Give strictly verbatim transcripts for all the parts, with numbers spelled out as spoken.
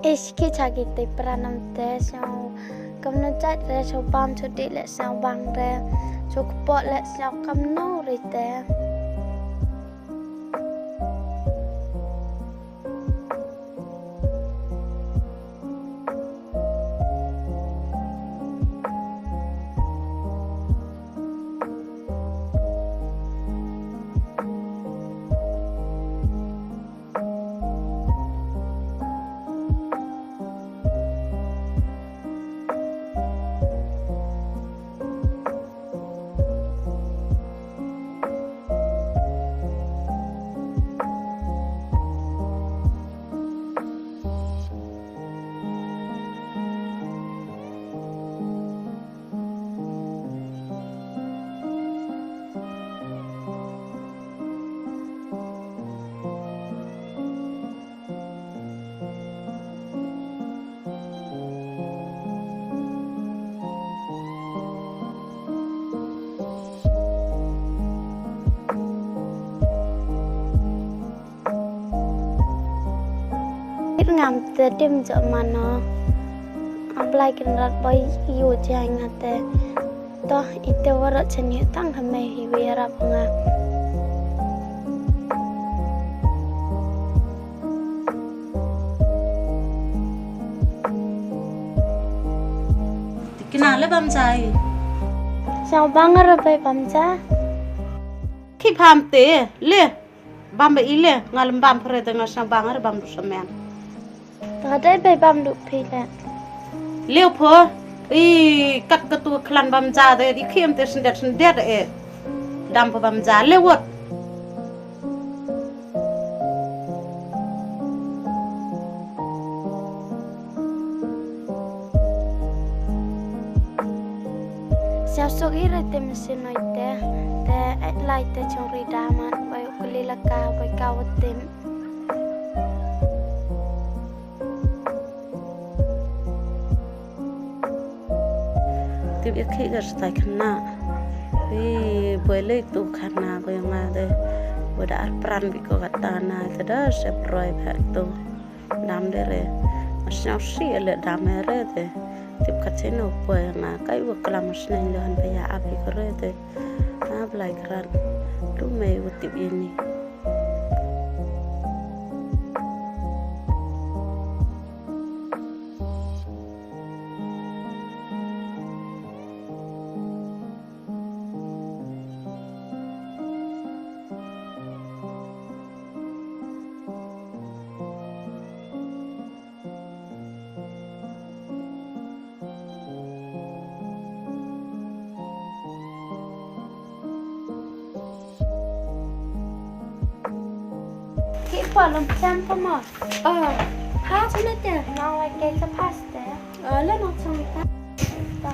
Ish, ki cha ki te pranam te, so kamno jait re, so bam, so dih le, so bang re, so kpoh le, so kamno re te. It ngam te dim jok mano. A Blai Kynrad ba ïoh jai nga te. To ite waroh chen ïoh tang ha me hi wi arap nga. Kina le bam jai. Sñiaw bang re bai bam ja. Ki pham te le. Bam ba i le, nga lem bam pere te nga sñiaw bang re bam du samen. Nga dei bai bam du phi le. Leo pho, i kat ka tu khlan bam ja de, i khim te sendet sendet e. Dam pho bam ja, le wot. Sñiaw suk i re te mesin noi te, te et lai te chong ri daman, bai u kli la ka, bai ka u tim. Tip ïa khi ka stai khana. Wi, boi lei tu khana, boi nga de. Boi da ar pran bi ko kata na, te da se proi ba tu. Dam de re. Mas nyau si le dam re de. Tip ka cheno poi nga kai wa klam mas neng le han ba ya abi ko re de. A Blai Kynrad. Tu mei wa tip ini. Ki pa lum cham pa ma. Oh, ha chana te. Nong lai ke sa pas te. Oh, le nong chang ta. Ta.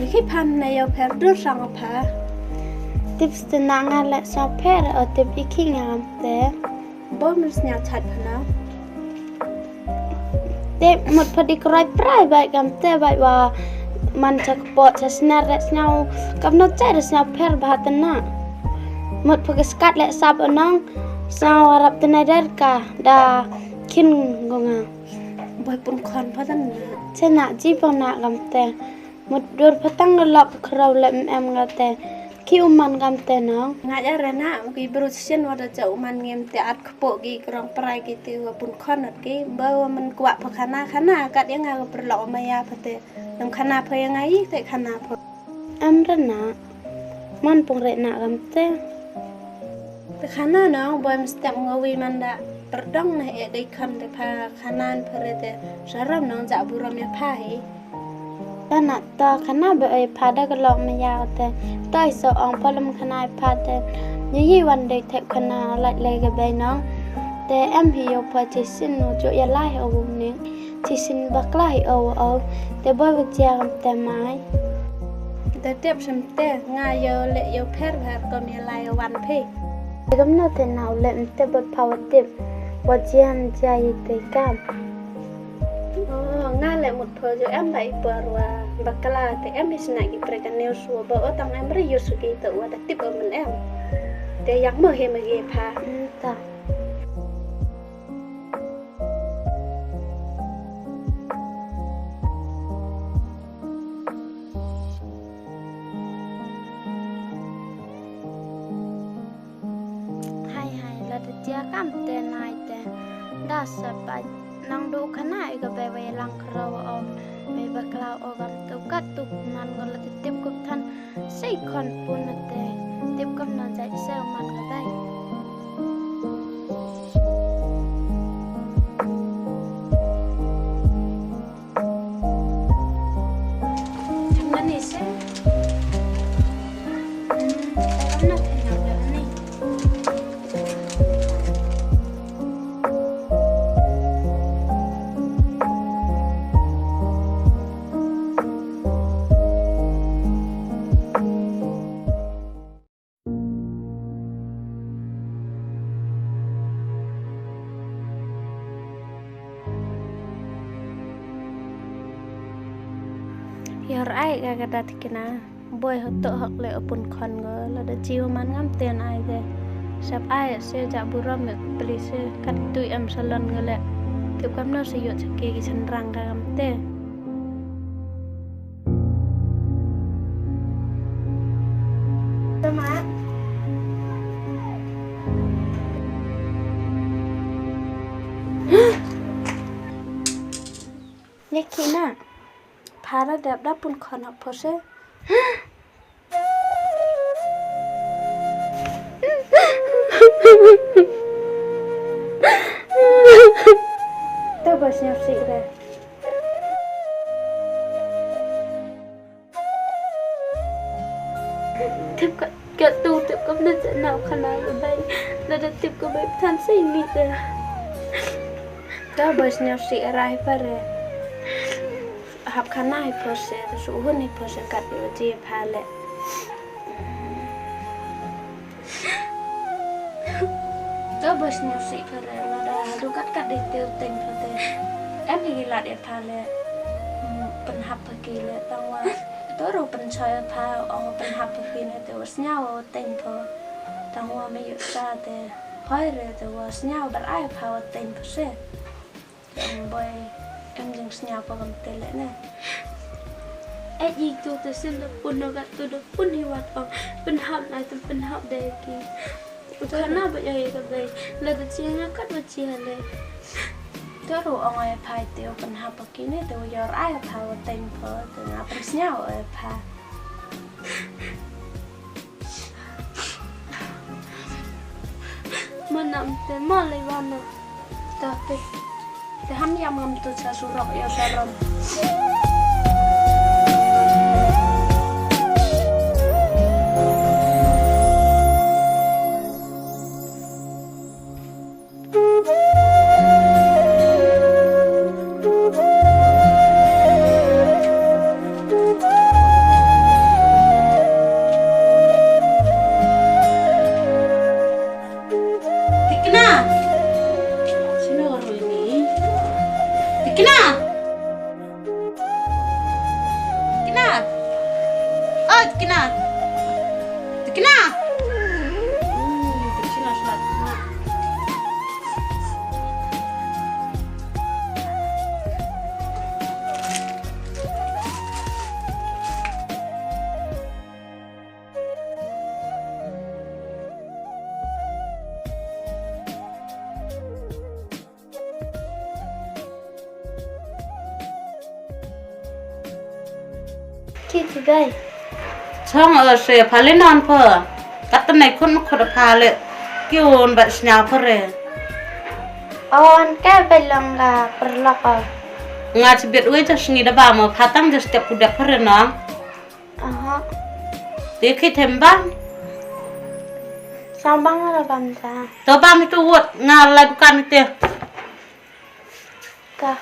Ïa ki phan na ïa pher dur sang pha. Tip sngewthuh nga leh sngewpher o tip ïa ki ngam te. Bom sngewthuh pha na. Te mut pha dik rai prai bai kam te bai wa man cha kpoh cha snar re sngew kam no chai re sngewpher bha te na. Mut pha ka skat leh sap o nong sngew arap te na der ka da khin gonga. Boi pun khon pha te na. Che na ji pon na kam te. Mut dur pha tang lok khraw leh em em nga te. Ki u man ngam te nong. Nga ja re na, ki bru sien wa da cha u man ngem te at kpoh ki krong prai ki te wa pun khon at ki. Ba wa man kwah pha khana khana kat ïa nga ka pyrlok ma ïa pha te. Nang khana pha ïa nga i te khana pha. Em re na. Man pung re na ngam te. Te khana nong boi mstep nga wi man da. Perdong na e dei khon te pha khana pha re te. Saram nong ja burom ïa pha hi. Tana ta khana ba ei pha da ka lok ma ïa te. Ta i so ong pha lum khana i pha te. Nyi yi wan dei thep khana lait lei ka bei nong. Te em hi yo pha chi sin nu jo ïa lai o wu ning. Chi sin bakla hi o o. Te boi ba jia kam te mai. Te tep sem te nga yo le yo pher pher kom ïa lai wan phi. Te kam no te nau le te boi pha wa tep. Wa jia jia i te kam. Oh, nga Te mut pho jo em ba i por wa bakla te em hi sna ki breaking news wa ba o tang em re yu suki te wa da tip o men em. Te yak mo hi ma gi pha. Hmm, ta. Hai hai, lada jia kam te nai te. Da sa pa nang du khana i ka bai bai lang kro o. Bai bakla o kam tu kat tu man ko lada tip kup than. Sei khon pun na te. Tip kam na jai sei man ka bai. Tang na ni se. Hmm, tang na te na ni. Ïar ai ka ka dat kina. Boi hotok hok le opun khon go lada jiu man ngam ten ai de. Sap ai se ja burom me pli se kat tui em salon go le. Tip kam no se yot sake ki senrang ka kam te. Tama. Ye kina. Phara dap dap pun khon hok pose. To bas nyap sik re. Tip ka, ka tu tip ka mne jana khana ka bai. Lada tip ka bai than sei ni te. To bas nyap sik rai pare. Hap khana hi pose, su hun hi pose kat yo ji pha le. To bas nyap sik pare lada du kat kat de te teng pha te. Em hi lad e pha le. Pen hap pha ki le tang wa. To ru pen choi pha ong pen hap pha ki ne te wa snya wa teng pha. Tang wa me yu sa te. Hoi re te wa snya wa bar ai pha wa teng pha se. Ong boi, em jing snya pa kam te le ne. E ji tu te sin da pun no gat tu da pun hi wat ong. Pen hap na tu pen hap de ki. U khana ba ya ka bai. La da chi nga kat ba chi ha le. To ru ong ai phai te u pen hap pa ki ne te u yor ai pha wa teng pha te nga pen snya ai pha. Ma nam te ma lei wan na. Ta te. Te ham yam ngam tu cha surok yo sarom. Tikna. Sino ka roi ni? Tikna. Tikna. Oh, Tikna. Tikna. Hmm, Tikna slat. Ki ki bai. Chong o se pha le non pha. Kat ne khun khut pha le. Ki un ba snya pha re. On ka bai long la perlok o. Nga chibit we ja sngi da ba mo pha tang ja step ku dep pha re no. Aha. Te khi them bang. Sa bang la bam sa. To bam tu wot nga la dukan te. Ka.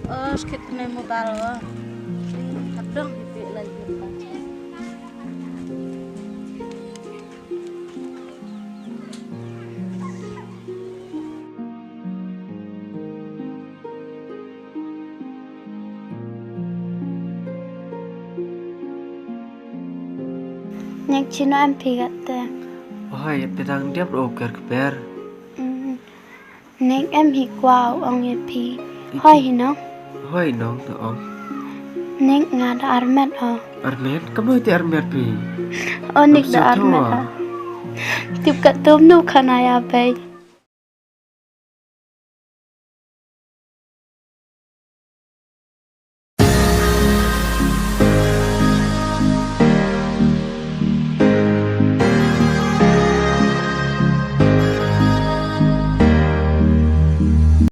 Oh, skit ne mobile oh. Hap dong hi pi lai hi. Nek chino em phi gat te. Hoi, te dang diap ro ker kper. Nek em hi kwau ong ïa phi. Hoi hi nong. Hoi nong to ong. Nek nga da armet o. Armet? Ka boi te armet phi. O nek da armet o. Tip ka tum nu khana ïa bei.